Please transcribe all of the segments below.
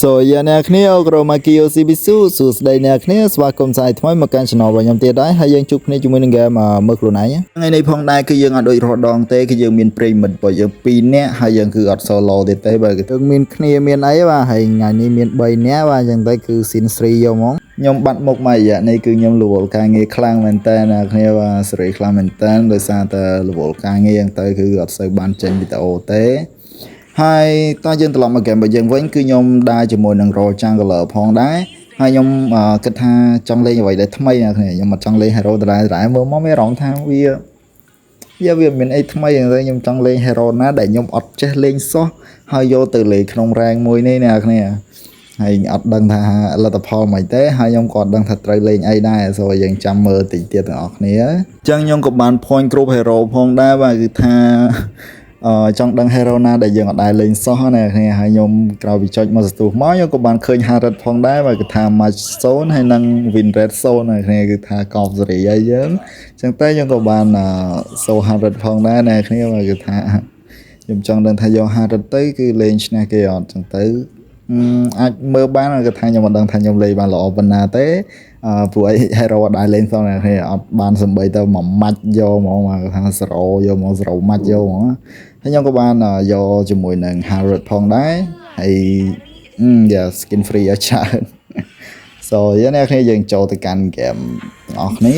So យ៉ាអ្នកគ្នាអូក្រូម៉ាគីអូស៊ីប៊ីស៊ូសួស្តីអ្នកគ្នាស្វាគមន៍សាយថ្មីមកកាន់ channel របស់ខ្ញុំទៀតដែរហើយយើងជួបគ្នាជាមួយនឹង game មើលខ្លួនឯងថ្ងៃនេះផងដែរគឺយើងអត់ដូចរាល់ដងទេគឺយើងមានប្រិយមិត្តរបស់យើង2នាក់ហើយយើងគឺអត់ solo ទៀតទេបើគឺយើងមានគ្នាមានអីបាទហើយថ្ងៃនេះមាន3នាក់បាទអញ្ចឹងទៅគឺ scene 3យកហ្មងខ្ញុំបាត់មុខមករយៈនេះគឺខ្ញុំរវល់ការងារខ្លាំងមែនតើអ្នកគ្នាបាទសេរីខ្លាំងមែនតើដោយសារតែរវល់ការងារអញ្ចឹងទៅគឺអត់សូវបានចេញវីដេអូទេ ហើយតោះយើងត្រឡប់មកហ្គេមរបស់យើងវិញគឺខ្ញុំដើរជាមួយនឹង Role Jungler ផងដែរហើយខ្ញុំគិតថាចង់លេងអ្វីដែលថ្មីណាគ្នាខ្ញុំអត់ចង់លេង Hero ដដែលៗមើលមកមានអារម្មណ៍ថាវាយ៉ាវាមានអីថ្មីហ្នឹងទៅខ្ញុំចង់លេង Hero ណាដែលខ្ញុំអត់ចេះលេងសោះហើយយកទៅលេងក្នុង rank មួយនេះណាគ្នាហើយអត់ដឹងថាលទ្ធផលមិនទេហើយខ្ញុំក៏អត់ដឹងថាត្រូវលេងអីដែរសូមយើងចាំមើលតិចទៀតទាំងអស់គ្នាអញ្ចឹងខ្ញុំក៏បាន point គ្រប់ hero ផងដែរបាទគឺថា ចង់ដឹង hero ណាដែលយើងអត់ដែលលេងសោះណាគ្នាហើយខ្ញុំក្រោយពីចុចមកសន្ទុះមកខ្ញុំក៏បានឃើញ Harith ផងដែរបាទគឺថា match 0ហើយនិង win rate 0ណាគ្នាគឺថាកប់សេរីហើយយើងអញ្ចឹងតែខ្ញុំក៏បានសូ Harith ផងដែរណាគ្នាបាទគឺថាខ្ញុំចង់ដឹងថាយក Harith ទៅគឺលេងឈ្នះគេអត់អញ្ចឹងទៅអាចមើលបានគឺថាខ្ញុំមិនដឹងថាខ្ញុំលេងបានល្អប៉ុណ្ណាទេព្រោះអី hero អត់ដែលលេងសោះណាគ្នាអត់បានសំបីទៅមួយម៉ាច់យកហ្មងបាទគឺថា0យកមក0ម៉ាច់យកហ្មងហើយខ្ញុំក៏បានយកជាមួយនឹង Harith ផងដែរហើយយ៉ា skin free ឲ្យច្រើន so យើងអ្នកគ្នាយើងចូលទៅកាន់ game ទាំងអស់គ្នា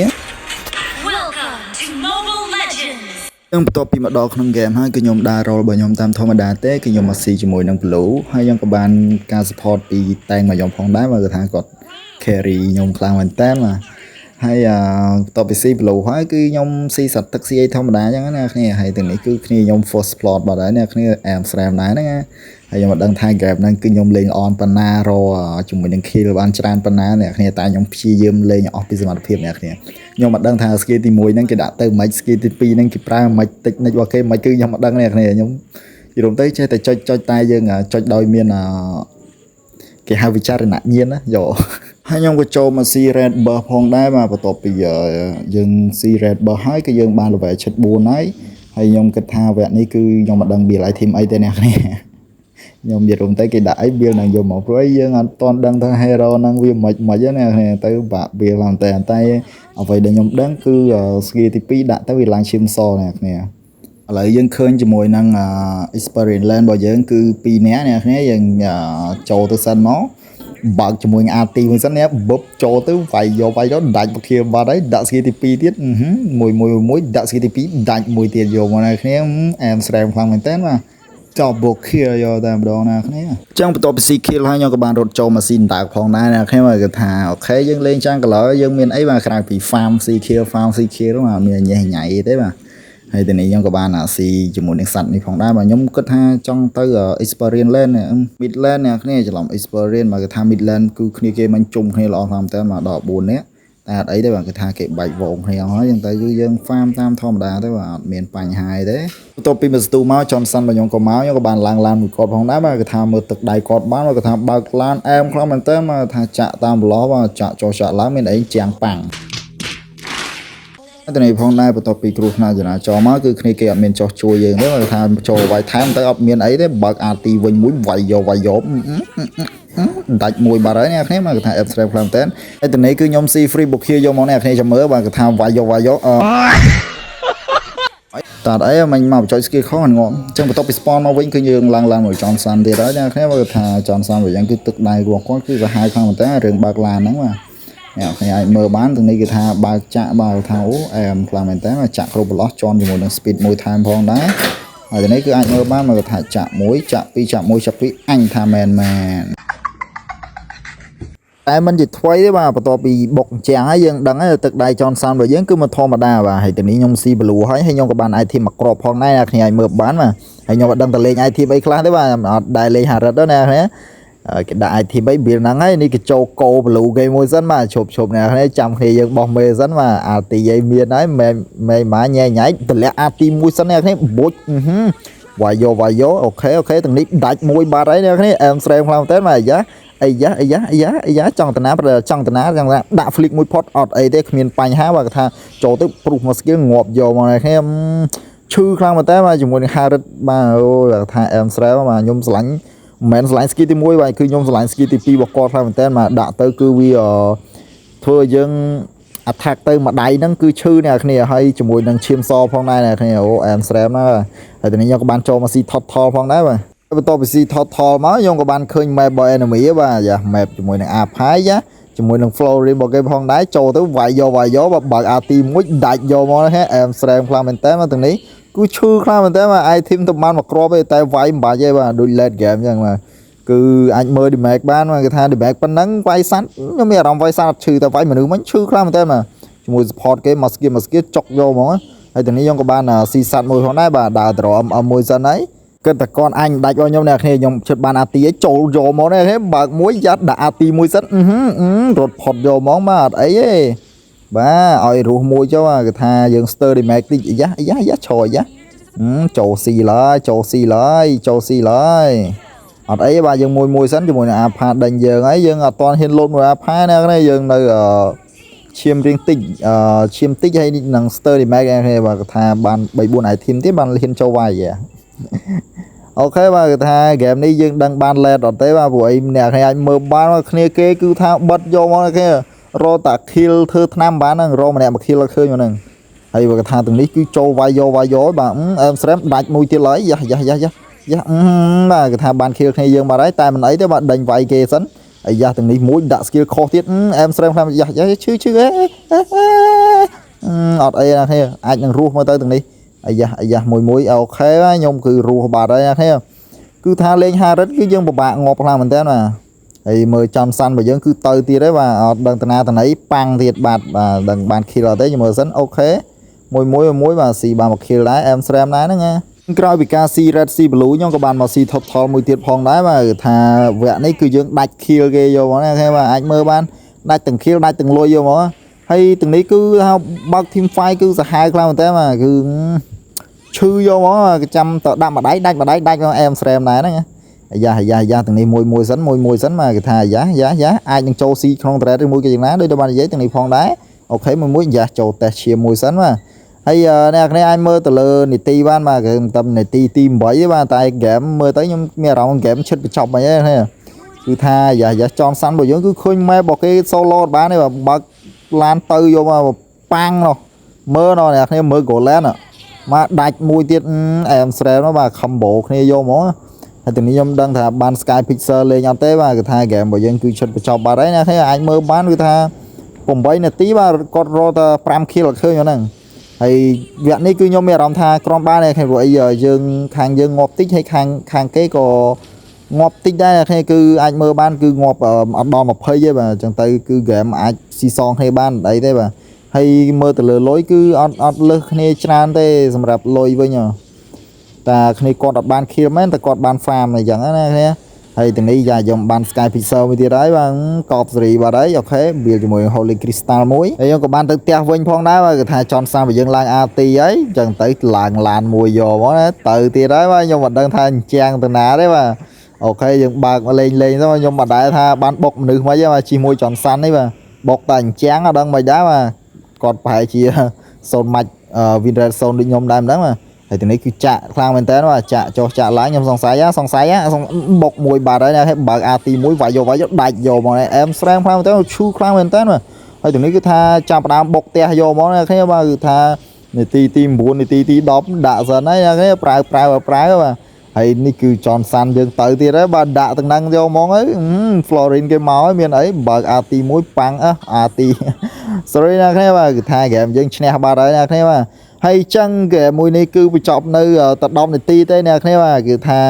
Welcome to Mobile Legends! នឹងបន្ទាប់ពីមកដល់ក្នុង game ហើយគឺខ្ញុំដើរ role របស់ខ្ញុំតាមធម្មតាទេគឺខ្ញុំមកស៊ីជាមួយនឹង Blue ហើយខ្ញុំក៏បានការ support ពីតែងមកខ្ញុំផងដែរមកគឺថាគាត់ carry ខ្ញុំខ្លាំងមែនតើបាទហើយអឺបន្ទាប់ពីស៊ី Blue ហើយគឺខ្ញុំស៊ីសត្វទឹកស៊ីអីធម្មតាអញ្ចឹងណាគ្នាហើយទាំងនេះគឺគ្នាខ្ញុំ first blood បាត់ហើយអ្នកគ្នាអែមស្រែមដែរហ្នឹងណាហើយខ្ញុំមិនដឹងថា game ហ្នឹងគឺខ្ញុំលេងអនប៉ុណ្ណារជាមួយនឹង kill បានច្រើនប៉ុណ្ណាអ្នកគ្នាតែខ្ញុំព្យាយាមលេងអស់ពីសមត្ថភាពអ្នកគ្នាខ្ញុំមិនដឹងថា skill ទី1ហ្នឹងគេដាក់ទៅមិន skill ទី2ហ្នឹងគេប្រើមិនតិចនិចរបស់គេមិនគឺខ្ញុំមិនដឹងអ្នកគ្នាខ្ញុំយល់ទៅចេះតែចុចចុចតែយើងចុចដោយមានគេហៅវិចារណញ្ញាណណាយោហើយខ្ញុំក៏ចូលមកស៊ី Red Buff ផងដែរបាទបន្ទាប់ពីយើងស៊ី Red Buff ហើយគឺយើងបាន level ជិត4ហើយហើយខ្ញុំគិតថាវគ្គនេះគឺខ្ញុំមិនដឹង build item អីទេអ្នកគ្នាខ្ញុំនិយាយរួមទៅគេដាក់អី build នឹងយកមកព្រោះអីយើងអត់ទាន់ដឹងថា hero ហ្នឹងវាមិនមិនទេណាគ្នាទៅបាក់ build ឡើងតែតែអ្វីដែលខ្ញុំដឹងគឺ skill ទី2ដាក់ទៅវាឡើងឈាមសអ្នកគ្នាឥឡូវយើងឃើញជាមួយនឹង experience lane របស់យើងគឺ2នាក់អ្នកគ្នាយើងចូលទៅសិនមកបើកជាមួយនឹង RT មួយសិននេះបឹបចូលទៅវាយយកវាយយកដាច់មកខៀបាត់ហើយដាក់ skill ទី2ទៀតមួយមួយមួយដាក់ skill ទី2ដាច់មួយទៀតយកមកអ្នកគ្នាអែមស្រែមខ្លាំងមែនតើបាទចប់បុក kill យកតែម្ដងណាគ្នាចឹងបន្ទាប់ពីស៊ី kill ហើយខ្ញុំក៏បានរត់ចូលមកស៊ីដើកផងដែរណាគ្នាមកគេថា OK យើងលេង jungle យើងមានអីបាទក្រៅពី farm ស៊ី kill farm ស៊ី kill បាទមានញ៉េះញ៉ៃទេបាទហើយទីនេះខ្ញុំក៏បានស៊ីជាមួយនឹងសត្វនេះផងដែរបាទខ្ញុំគិតថាចង់ទៅ experience lane mid lane អ្នកគ្នាច្រឡំ experience មកគេថា mid lane គឺគ្នាគេមិនជុំគ្នាល្អខ្លាំងតែមកដល់4នាក់តែអត់អីទេបាទគេថាគេបែកវងគ្នាអស់ហើយចឹងទៅគឺយើង farm តាមធម្មតាទៅបាទអត់មានបញ្ហាអីទេបន្ទាប់ពីមកស្ទូមក Johnson របស់ខ្ញុំក៏មកខ្ញុំក៏បានឡើងឡានមួយគាត់ផងដែរបាទគេថាមើលទឹកដៃគាត់បានគេថាបើកឡានអែមខ្លាំងមែនតើមកថាចាក់តាមប្រឡោះបាទចាក់ចុះចាក់ឡើងមានអីជាងប៉ាំងតែនេះផងដែរបន្ទាប់ពីគ្រោះថ្នាក់ចរាចរណ៍មកគឺគ្នាគេអត់មានចោះជួយយើងទេគាត់ថាចូលវាយថែមទៅអត់មានអីទេបើក RT វិញមួយវាយយកវាយយកដាច់មួយបាត់ហើយអ្នកគ្នាមកគេថា abstract ខ្លាំងមែនតើហើយតនេះគឺខ្ញុំស៊ី free book យកមកអ្នកគ្នាចាំមើលបាទគេថាវាយយកវាយយកអឺ តើអីមិញមកបញ្ចុច skill ខុសងាប់អញ្ចឹងបន្ទាប់ពី spawn មកវិញគឺយើងឡើងឡើងមក Johnson ទៀតហើយអ្នកគ្នាមកថា Johnson វិញគឺទឹកដៃរបស់គាត់គឺសាហាវខ្លាំងមែនតើរឿងបើកឡានហ្នឹងបាទអ្នកគ្នាអាចមើលបានទាំងនេះគេថាបើកចាក់បើកថាអូអែមខ្លាំងមែនតើចាក់គ្រប់ប្រឡោះជន់ជាមួយនឹង speed មួយថែមផងដែរហើយនេះគឺអាចមើលបានមកថាចាក់មួយចាក់ពីរចាក់មួយចាក់ពីរអញថាមែនមែនតែមិនជាថ្មីទេបាទបន្ទាប់ពីបុកជាងហើយយើងដឹងហើយទឹកដៃចនសានរបស់យើងគឺមិនធម្មតាបាទហើយទីនេះខ្ញុំស៊ី blue ហើយហើយខ្ញុំក៏បាន item មកគ្រាប់ផងដែរអ្នកគ្នាអាចមើលបានបាទហើយខ្ញុំអត់ដឹងតលេង item អីខ្លះទេបាទអត់ដែលលេង Harith ទេណាគ្នាគេដាក់ item អី build ហ្នឹងហើយនេះគេចូលកោ blue គេមួយសិនបាទឈប់ឈប់អ្នកគ្នាចាំគ្នាយើងបោះមេសិនបាទ RT អីមានហើយមែមែម៉ាញ៉ែញ៉ៃតម្លាក់ RT មួយសិនអ្នកគ្នាបុចវាយយកវាយយក OK OK ទាំងនេះដាច់មួយបាត់ហើយអ្នកគ្នាអែមស្រែមខ្លាំងមែនបាទអាយ៉ាអាយ៉ាអាយ៉ាអាយ៉ាអាយ៉ាចង់តាណាចង់តាណាចង់តាដាក់ flick មួយផុតអត់អីទេគ្មានបញ្ហាបាទគាត់ថាចូលទៅព្រុសមក skill ងាប់យកមកអ្នកគ្នាឈឺខ្លាំងមែនតើបាទជាមួយនឹង Harith បាទអូថាអែមស្រែមបាទខ្ញុំស្រឡាញ់ មិនមែនស្រឡាញ់ skill ទី1បាទគឺខ្ញុំស្រឡាញ់ skill ទី2របស់គាត់ខ្លាំងមែនតើបាទដាក់ទៅគឺវាធ្វើឲ្យយើង attack ទៅមួយដៃហ្នឹងគឺឈឺអ្នកគ្នាហើយជាមួយនឹងឈាមសផងដែរអ្នកគ្នាអូអែមស្រែមណាហើយតនេះខ្ញុំក៏បានចូលមកស៊ី turtle ផងដែរបាទបន្ទាប់ពីស៊ី turtle មកខ្ញុំក៏បានឃើញ map របស់ enemy បាទយ៉ា map ជាមួយនឹង Apai យ៉ាជាមួយនឹង Floryn របស់គេផងដែរចូលទៅវាយយកវាយយកបើក RT មួយដាច់យកមកហេអែមស្រែមខ្លាំងមែនតើមកទាំងនេះគឺឈឺខ្លាំងមែនតើបាទ item ទៅបានមួយគ្រាប់ទេតែវាយមិនបាច់ទេបាទដូច late game អញ្ចឹងបាទគឺអាចមើល damage បានបាទគេថា damage ប៉ុណ្ណឹងវាយសัตว์ខ្ញុំមានអារម្មណ៍វាយសัตว์អត់ឈឺតែវាយមនុស្សមិនឈឺខ្លាំងមែនតើបាទជាមួយ support គេមក skill មក skill ចុកយកហ្មងហើយទាំងនេះខ្ញុំក៏បានស៊ីសัตว์មួយផងដែរបាទដើរទៅរក MM មួយសិនហើយគិតតែគាត់អញដាច់របស់ខ្ញុំអ្នកគ្នាខ្ញុំជិតបានអាទីឲ្យចូលយកមកនេះបើកមួយយ៉ាត់ដាក់អាទីមួយសិនអឺរត់ផុតយកហ្មងបាទអត់អីទេបាទឲ្យរស់មួយចុះគេថាយើង stir damage តិចអាយ៉ាអាយ៉ាអាយ៉ាឆយអាយ៉ាចូលស៊ីឡើយចូលស៊ីឡើយចូលស៊ីឡើយអត់អីបាទយើងមួយមួយសិនជាមួយនឹងអាផាដេញយើងហើយយើងអត់ទាន់ហ៊ានលោតមួយអាផាណាគ្នាយើងនៅអឺឈាមរៀងតិចអឺឈាមតិចហើយនឹង stir damage គ្នាបាទគាត់ថាបាន3 4 item ទៀតបានហ៊ានចូលវាយ OK បាទគឺថាហ្គេមនេះយើងដឹងបាន late អត់ទេបាទព្រោះអីអ្នកគ្នាអាចមើលបានគ្នាគេគឺថាបិទយកមកគេរកតា kill ធ្វើឆ្នាំបានហ្នឹងរកម្នាក់មក kill ឲ្យឃើញមកហ្នឹងហើយបើគេថាទាំងនេះគឺចូលវាយយកវាយយកបាទអែមស្រែមដាច់មួយទៀតឡើយយ៉ាយ៉ាយ៉ាយ៉ាយ៉ាបាទគេថាបាន kill គ្នាយើងបាត់ហើយតែមិនអីទេបាទដេញវាយគេសិនអាយ៉ាទាំងនេះមួយដាក់ skill ខុសទៀតអែមស្រែមខ្លាំងយ៉ាយ៉ាឈឺឈឺអេអត់អីណាគ្នាអាចនឹងរស់មកទៅទាំងនេះអាយ៉ាអាយ៉ាមួយមួយ OK ខ្ញុំគឺរស់បាត់ហើយណាគ្នាគឺថាលេង Harith គឺយើងពិបាកងាប់ខ្លាំងមែនតើបាទហើយមើលចំសាន់របស់យើងគឺទៅទៀតហើយបាទអត់ដឹងតាណាតណីប៉ាំងទៀតបាទបាទដឹងបាន kill អត់ទេខ្ញុំមើលសិន OK មួយមួយមួយបាទស៊ីបានមក kill ដែរអែមស្រែមដែរហ្នឹងណាក្រោយពីការស៊ី red ស៊ី blue ខ្ញុំក៏បានមកស៊ី turtle មួយទៀតផងដែរបាទគឺថាវគ្គនេះគឺយើងដាច់ kill គេយកមកណាគេបាទអាចមើលបានដាច់ទាំង kill ដាច់ទាំងលុយយកមកហើយទាំងនេះគឺថាបើក team fight គឺសាហាវខ្លាំងមែនតើបាទគឺឈឺយកមកចាំតដាក់ម្ដាយដាច់ម្ដាយដាច់មកអែមស្រែមដែរហ្នឹងអាយ៉ាអាយ៉ាអាយ៉ាទាំងនេះមួយមួយសិនមួយមួយសិនបាទគេថាអាយ៉ាយ៉ាយ៉ាអាចនឹងចូលស៊ីក្នុង turret ឬមួយគេយ៉ាងណាដូចតែបាននិយាយទាំងនេះផងដែរ OK មួយមួយយ៉ាចូលតេស្តឈាមមួយសិនបាទហើយអ្នកគ្នាអាចមើលទៅលើនីតិបានបាទគឺតាមនីតិទី8ទេបាទតែហ្គេមមើលទៅខ្ញុំមានអារម្មណ៍ហ្គេមឈិតបញ្ចប់ហើយហ្នឹងគឺថាយ៉ាយ៉ាចនសាន់របស់យើងគឺឃើញម៉ែរបស់គេ solo បានទេបាទបើកឡានទៅយកមកប៉ាំងនោះមើលនោះអ្នកគ្នាមើល Golan មកដាច់មួយទៀតអែមស្រែមបាទ combo គ្នាយកហ្មងហើយទីនេះខ្ញុំដឹងថាបាន Sky Piercer លេងអត់ទេបាទគឺថាហ្គេមរបស់យើងគឺឈិតបញ្ចប់បាត់ហើយអ្នកគ្នាអាចមើលបានគឺថា8នាទីបាទគាត់រកតែ5 kill អត់ឃើញហ្នឹងហើយវគ្គនេះគឺខ្ញុំមានអារម្មណ៍ថាក្រំបានដែរព្រោះអីយើងខាងយើងងាប់តិចហើយខាងខាងគេក៏ងាប់តិចដែរគ្នាគឺអាចមើលបានគឺងាប់អត់ដល់20ទេបាទអញ្ចឹងទៅគឺហ្គេមអាចស៊ីសងគ្នាបានអីទេបាទហើយមើលទៅលើលុយគឺអត់អត់លើសគ្នាច្រើនទេសម្រាប់លុយវិញតាគ្នាគាត់អត់បាន kill មែនតែគាត់បាន farm អញ្ចឹងណាគ្នាហើយទាំងនេះយ៉ាខ្ញុំបាន Sky Piercer មួយទៀតហើយបាទកប់សេរីបាត់ហើយ OK បៀលជាមួយ Holy Crystal មួយហើយខ្ញុំក៏បានទៅផ្ទះវិញផងដែរបាទគឺថាចនសារបស់យើងឡើង RT ហើយអញ្ចឹងទៅឡើងឡានមួយយកមកណាទៅទៀតហើយបាទខ្ញុំមិនដឹងថាអញ្ចាំងទៅណាទេបាទ OK យើងបើកមកលេងលេងទៅខ្ញុំមិនដែលថាបានបុកមនុស្សមិនទេបាទជិះមួយចនសាន់នេះបាទបុកតែអញ្ចាំងអត់ដឹងមិនដែរបាទគាត់ប្រហែលជាសូនម៉ាច់ win rate 0ដូចខ្ញុំដែរមិនដឹងបាទហើយទីនេះគឺចាក់ខ្លាំងមែនតើបាទចាក់ចុះចាក់ឡើងខ្ញុំសង្ស័យសង្ស័យបុកមួយបាត់ហើយណាបើក RT មួយវាយយកវាយយកដាច់យកមកអែមស្រែងខ្លាំងមែនតើឈឺខ្លាំងមែនតើបាទហើយទីនេះគឺថាចាប់ផ្ដើមបុកផ្ទះយកមកណាគ្នាបាទគឺថានាទីទី9នាទីទី10ដាក់សិនហើយណាគ្នាប្រើប្រើប្រើបាទហើយនេះគឺចនសាន់យើងទៅទៀតហើយបាទដាក់ទាំងហ្នឹងយកមកហើយ Floryn គេមកហើយមានអីបើក RT មួយប៉ាំងអះ RT sorry ណាគ្នាបាទគឺថាហ្គេមយើងឈ្នះបាត់ហើយណាគ្នាបាទហើយចឹងហ្គេមមួយនេះគឺបញ្ចប់នៅតែ10នាទីទេអ្នកគ្នាបាទគឺថា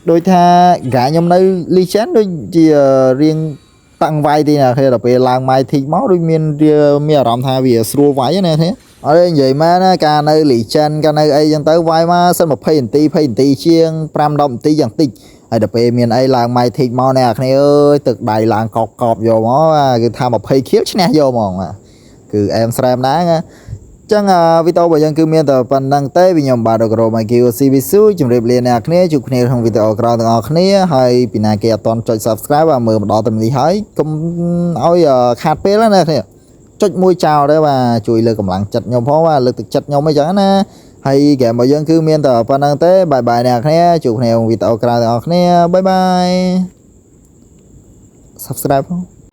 ដូចថាហ្កាខ្ញុំនៅ Legend ដូចជារៀងតាំងវាយទេណាគ្នាដល់ពេលឡើង Mythic មកដូចមានមានអារម្មណ៍ថាវាស្រួលវាយណាគ្នាអត់ទេនិយាយមកណាការនៅ Legend ការនៅអីចឹងទៅវាយមកសិន20នាទី20នាទីជាង5 10នាទីយ៉ាងតិចហើយដល់ពេលមានអីឡើង Mythic មកអ្នកគ្នាអើយទឹកដៃឡើងកប់កប់យកមកគឺថា20 kill ឈ្នះយកហ្មងបាទគឺអែមស្រែមដែរណាចឹងវីដេអូរបស់យើងគឺមានតែប៉ុណ្្នឹងទេពីខ្ញុំបាទដករ៉ូម៉ៃគី CB ស៊ូជម្រាបលាអ្នកគ្នាជួបគ្នាក្នុងវីដេអូក្រោយទាំងអស់គ្នាហើយពីណាគេអត់ទាន់ចុច Subscribe បាទមើលមកដល់ត្រឹមនេះហើយកុំឲ្យខាតពេលណាអ្នកគ្នាចុចមួយចោលដែរបាទជួយលើកកម្លាំងចិត្តខ្ញុំផងបាទលើកទឹកចិត្តខ្ញុំអីចឹងណា ហើយហ្គេមរបស់យើងគឺមានតែប៉ុណ្ណឹងទេ bye bye អ្នកគ្នាជួបគ្នាក្នុងវីដេអូក្រោយទាំងអស់គ្នា bye bye subscribe ផង។